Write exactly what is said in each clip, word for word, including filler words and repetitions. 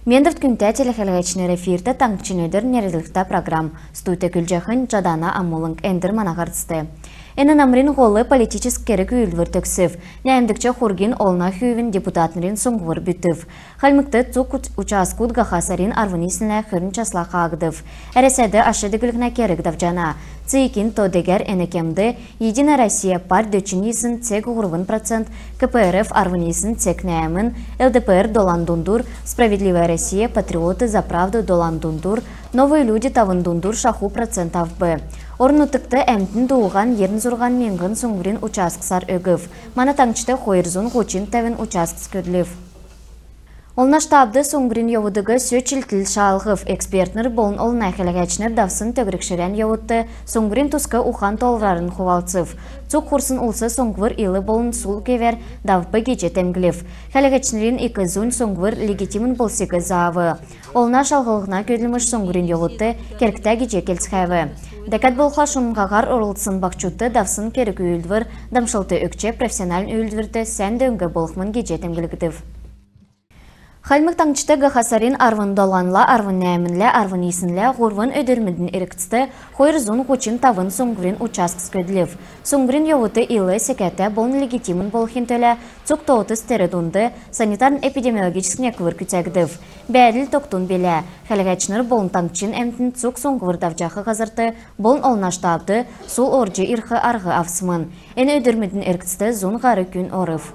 Мендвт, күндтә телехәләгчнр! Эфирт «Таңһчин өдр» нерәдлһтә программ. Студьд көдлҗәхнь Җадана Амулң. Эндр мана һарцд. Эн намрин һол политическ керг-үүлдвр төгсв. Нәәмдгч хургин олна хүүвин депутатнрин суңһвр бүтв. Хальмгт цуг уч-, участкуд һаха сарин арвн йиснлә хөрн часла хаагдв. Әрәсәд аш диглһнә керг давҗана. ЦИК-ин то-дигәр эн кемд «Единая Россия» парть дөчн йисн цег һурвн процент, КПРФ арвн йисн цег нәәмн, ЛДПР долан дундур, «Справедливая Россия», «Патриоты за правду» долан дундур, «Новые люди» тавн дундур шаху процент авв. Орн-нутгт әмтн дууһан йирн зурһан миңһн суңһврин участксар өгв. Мана таңһчд хойр зун һучн тәвн участкс көдлв. Олна штабд суңһврин йовудыг сө чилтл шалһв. Экспертнр болн олна хәләгчнр давсн төгрг ширән йовудт суңһврин туск ухан-тоолврарн хувалцв. Цуг хурсн улс суңһвр ил болн сул кевәр давв гиҗ темдглв. Хәләгчнрин ик зунь суңһвр легитимн болсиг заав. Олна шалһлһна көдлмш суңһврин йовудт кергтә гиҗ келцхәв. Дәкәд болхла шунмһаһар орлцсн баһчудт давсн керг-үүлдвр дамшлт өгч, профессиональн үүлдврт сән дөң болхмн гиҗ темдглгдв. Хальмг Таңһчд һаха сарин арвн доланла, арвн нәәмнлә, арвн йиснлә һурвн өдрмүдин эргцд хойр зун һучн тавн суңһврин участкс көдлв. Суңһврин йовудт ил секәтә болн легитимн болхин төлә цуг тоотс, тер дунд санитарн-эпидемиологическ неквр күцәгдв. Бәәдл тогтун билә. Хәләгчнр болн таңһчин әмтн цуг суңһвр давҗах һазрт болн олна штабд сул орҗ ирх арһ авсмн. Эн өдрмүдин эргцд зун һар күн орв.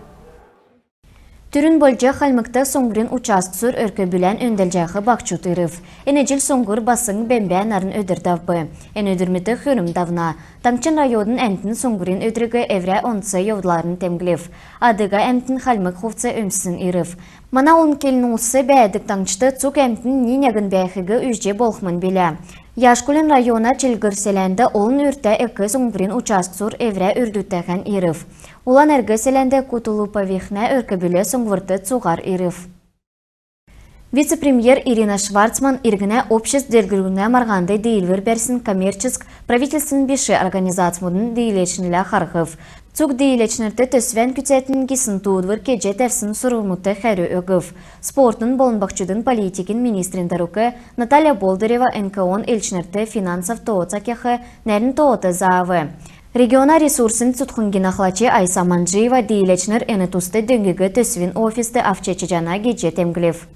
Түрүн болҗ Хальмгт суңһврин участксур өрк-бүлән өндлҗәх баһчуд ирв. Эн җил суңһвр бас бембә нарн өдр давв. Эн өдрмүдт хүрм давна. Таңһчин районудын әмтн суңһврин өдриг эврә онц йовдларн темдглв. Адыга әмтн хальмг хувц өмсн ирв. Мана олн келн улс бәәдг таңһчд цуг әмтн ни-негн бәәхиг үзҗ болхмн билә. Яшкулин района Чилгр селәнд олн үртә эк суңһврин участксур эврә үрдүдтәһән ирв. Улан-Өдр селәнд Кутулуповихнә өрк-бүл суңһврт цуһар ирв. Вице-премьер Ирина Шварцман иргнә обществ делгрүллһнә марһанд диилвр бәрсн коммерческ, правительственн биш организацмудын дииләчнрлә харһв. Цуг дииләчнрт төсвән күцәтн гисн туудвр кеҗ тәвсн сурврмудт хәрү өгв. Спортын болн баһчудын политикин министрин дарук Наталья Болдырева НКО-н элчнрт финансов тооц кех нәрн тоот заав. Региона ресурсин цутхлңгин ахлач Айса Манджиева дииләчнр эн туст дөңгиг төсвин офист авч чадҗана гиҗ темдглв.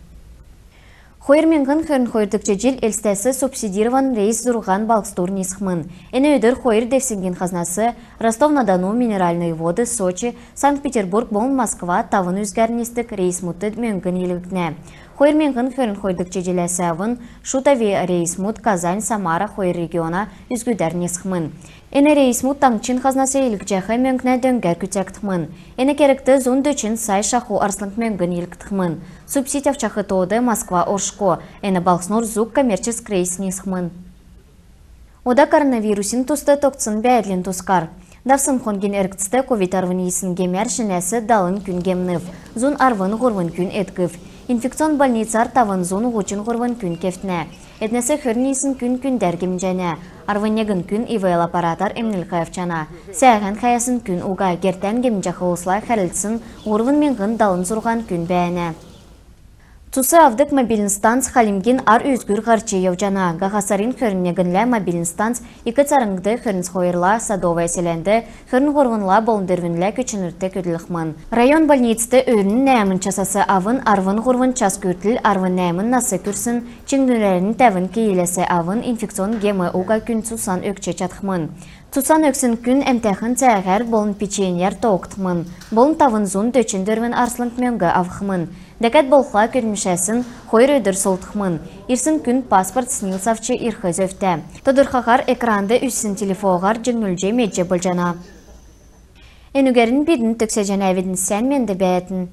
Хойр миңһн хөрн хойрдгч җил Элстәс субсидированн рейс зурһан балһсдур нисхмн. Эн өдр хойр девсңгин хазнас Ростов-на-Дону, Минеральные Воды, Сочи, Санкт-Петербург болн Москва тавн үзгәр нисдг рейсмүдт мөңгн йилһгднә. Хойр миңһн хөрн хойрдгч җиләс авн шут авиарейсмүд Казань, Самара хойр региона үзгүдәр нисхмн. Эн рейсмүд таңһчин хазнас йилһҗәх мөңгнә дөңгәр күцәгдхмн. Эн кергт зун дөчн сай шаху арслң мөңгн йилһгдхмн. Субсидь авчах тоод Москва оршго. Эн балһснур зуг коммерческ рейс нисхмн. Ода коронавирусин туст тогтсн бәәдлин тускар. Давсн хонгин эргцд ковид арвн йисн гемәр шинәс далн күн гемнв, зун арвн һурвн күн эдгв. Инфекционн больницар тавн зун һучн һурвн күн кевтнә. Эднәс хөрн йисн күн күндәр гемнҗәнә, арвн негн күн ИВЛ аппаратар эмнлһ авчана. Сәәһән хәәсн күн уга, гертән гемнҗәх улсла хәрлцсн һурвн миңһн далн зурһан күн бәәнә. Цус авдг мобильн станц Хальмгин ар үзгүр һарч йовҗана. Һаха сарин хөрн негнлә мобильн станц Ик Царңгд, хөрн хойрла Садовое селәнд, хөрн һурвнла болн дөрвнлә Көтчнрт көдлхмн. Район больницд өрүн нәәмн часас авн арвн һурвн час күртл арвн нәәмн нас күрсн, чиңнүрәрн тәвн киләс авн инфекционн гем уга күн цусан өгч чадхмн. Цусан өгсн күн әмтәхн цәәһәр болн печеньяр тоогдхмн, болн тавн зун дөчн дөрвн арслң мөңг авхмн. Дәкәд болхла көдлмшәсн хойр өдр сулдхмн. Ирсн күн паспорт, СНИЛС авч ирх зөвтә. Тодрхаһар экранд үзсн телефоһар җиңнүлҗ медҗ болҗана. Энүгәрн бидн төгсәҗәнәвидн. Сән менд бәәтн.